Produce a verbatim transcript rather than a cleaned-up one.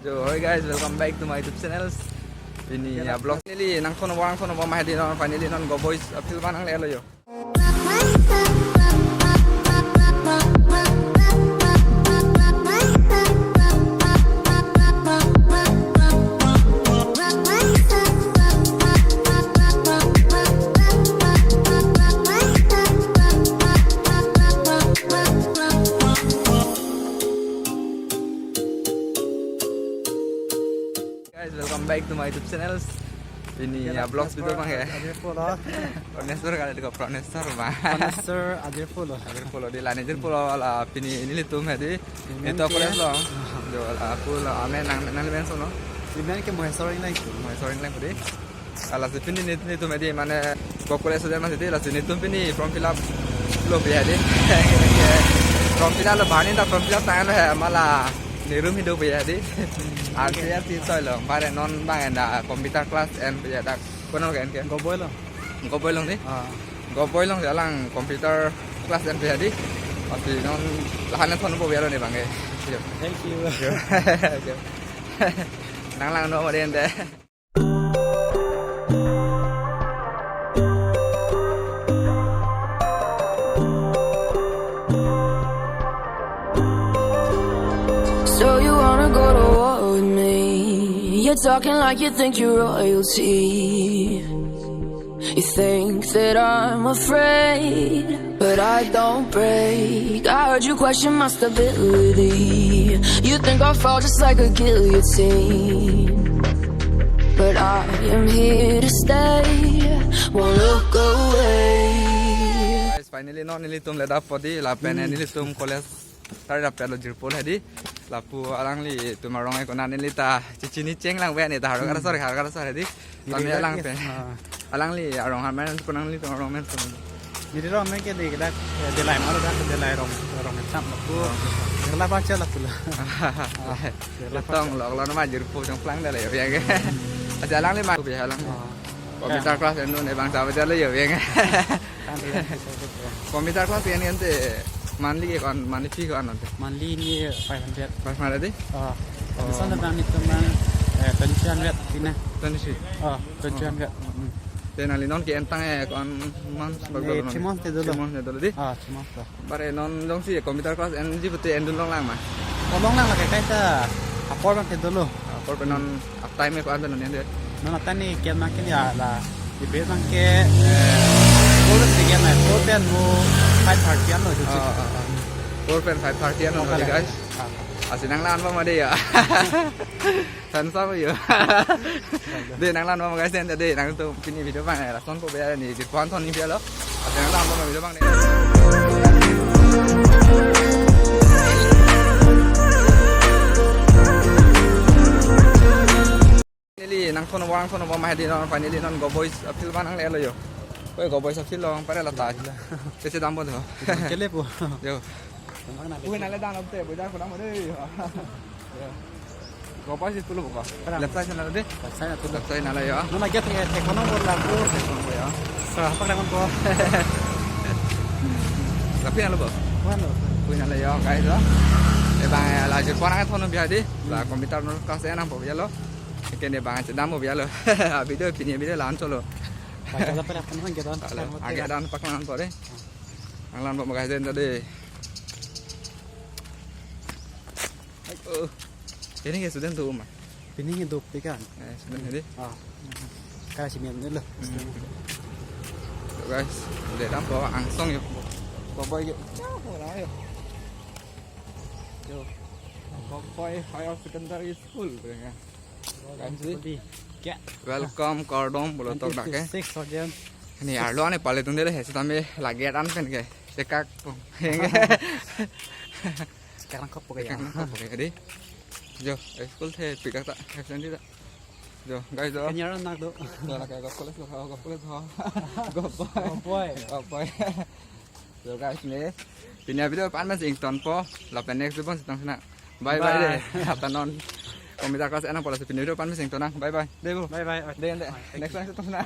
So, hi guys, welcome back to my YouTube channel. Pini ya vlog, finally nangthan nang, nangthan nang ma hedi non, finally non Govt Boys afield abang nanglelo yo. Guys, welcome back to my YouTube channel. Pini ya vlog video abang ya. Ajir pulo. Praneshwar kali ko, Praneshwar ma. Praneshwar Ajir pulo. Ajir pulo di la, Ajir pulo la pini nelitum hedi. Ito ke? Praneshwar lo. Jo la pulo amen nang nang men sono. Amen ke Maheshwar Engleng. Maheshwar Engleng pudi. Ala si pini nelitum hedi mane Govt College student ma hedi, lasi nelitum pini form fill up lo pu hedi. Form fill up lo, bani ta form fill up tanglo he, mala ne room hidu pu hedi. Arsi arsi soi lo, bare non abang enda computer class en pu hedi, kono ke en ke? Govt Boys lo. Govt Boys along di? Ah. Govt Boys along si alang computer class en pu hedi. Lasi non lahan than nang pu hedi lo ne abang ke. Yo. Thank you. Yo. Yo. Nang lang no ma den de. So you wanna go to war with me? You're talking like you think you're royalty. You think that I'm afraid, but I don't break. I heard you question my stability. You think I'll fall just like a guillotine, but I am here to stay. Won't look away. Guys, finally non nelitum ledap po di, lapen nelitum college tari dap lo jirpo hedi. Lapu alanglitum arong e konat neli ta chichini cheng lang pen, ne ta haro kara sor, haro kara sor hedi. Tame alang pen. Ah. Alangli arong amen, konat nelitum arong amen. Neli arong amen ke di, kita, eh, Delai ma lo dak, Delai arong, arong kecham lapu. Arong kecham. Kerala pacha lapu la. Ah, Kerala pacha. Tong lok lo nama jirpo chongplang Delai yo yang ke. Aja alangli ma pu alang. Ah. Computer class en un abang ta bajar lo yo yang. Kan dia, kita, kita. Computer class en en te monthly ke ko-an, monthly fee ko-an ante? Monthly ni five hundred. Five hundred di? Ah. Oh. Bisa na bang itu bang, eh, twenty-three hundred pina. Twenty-three? Ah, twenty-three hundred. Hmm. Te nangli non ke-en tang, eh, ko-an months bang? Eh, dolo non? Three months te dolo. Three months te dolo di? Ah, three months to. Bare non jongsi computer class enji pute endun longlangma? Oh, longlanglo ke, kaita apor abang ke dolo. Apor pen non, hmm, uptime ko-an non en de? Non uptime ni ke-en abang ke ya la, ibe abang ke, eh, four pen ke-en, four pen mo five thirty an lo, oh, oh, oh. Four pen five thirty an lo, oh, di, guys. Ah. Lasi nang la-an abang ma de ya. Than sa yo. De nang la-an abang guys, de nangtum pini video abang, eh, lason po be ni jirpo an than ni be lo. Ate nang la-an abang video abang ni. Finally nangthan nang, nangthan nang ma hedi non, finally non Govt Boys afield abang nanglelo yo. Koi Govt Boys afield along pare la ta. Kesi dampo to. Kele po. Yo. Ui, nangledam lo te, bojar ko dam de. Yo. Govt Boys si pulo ko? Left side nanglo de? Left side nanglo. Left side nanglo yo. Non lagi te, te kono bor lapu. Te kono ya. Sa, apa kena ko? Tapi nanglo bo? Kono. Ui, nanglo yo, guys, yo. E abang, eh, la jirpo nangthan nang be hedi. La computer non class en nang po be lo. Eke ne abang chedam po be lo. Video pini video la-an cholo. Pakai apa ya? Kono lagi dan. Lagi dan paklang po de. Nang la-an abang guys, de. Oh. Ini ke student tu ma? Pini ke dopik kan? Eh, student hedi. Ah. Kala si mem dulu. Hmm. So guys, udah dam bawa angsong yo. Bawa yo. Ya, bawa yo. Yo. Govt Boys Higher Secondary School, ya. Guys, di. Welcome, kardom, pulo tok dak ke. Six audience. Ni arlo ane pale tung dele he, sitame lagi an pen ke. Tekak pung. Karang kop ke ya. Karang kop ke di. Jo, eh, school the pika ta, absent ta. Jo, guys, jo. Kanyar nak do. Jo, la ka Govt College lo, Govt College ho. Govt Boys. Govt Boys. Govt Boys. Jo, guys, ni. Pini video pan mas ington po. Lapen next video pon sitang sina. Bye bye de. Bye. Hata non. Computer class en nang po, lasi pini video pan mas ington nang. Bye bye. De bu. Bye bye. De, de. Next time sitang sina.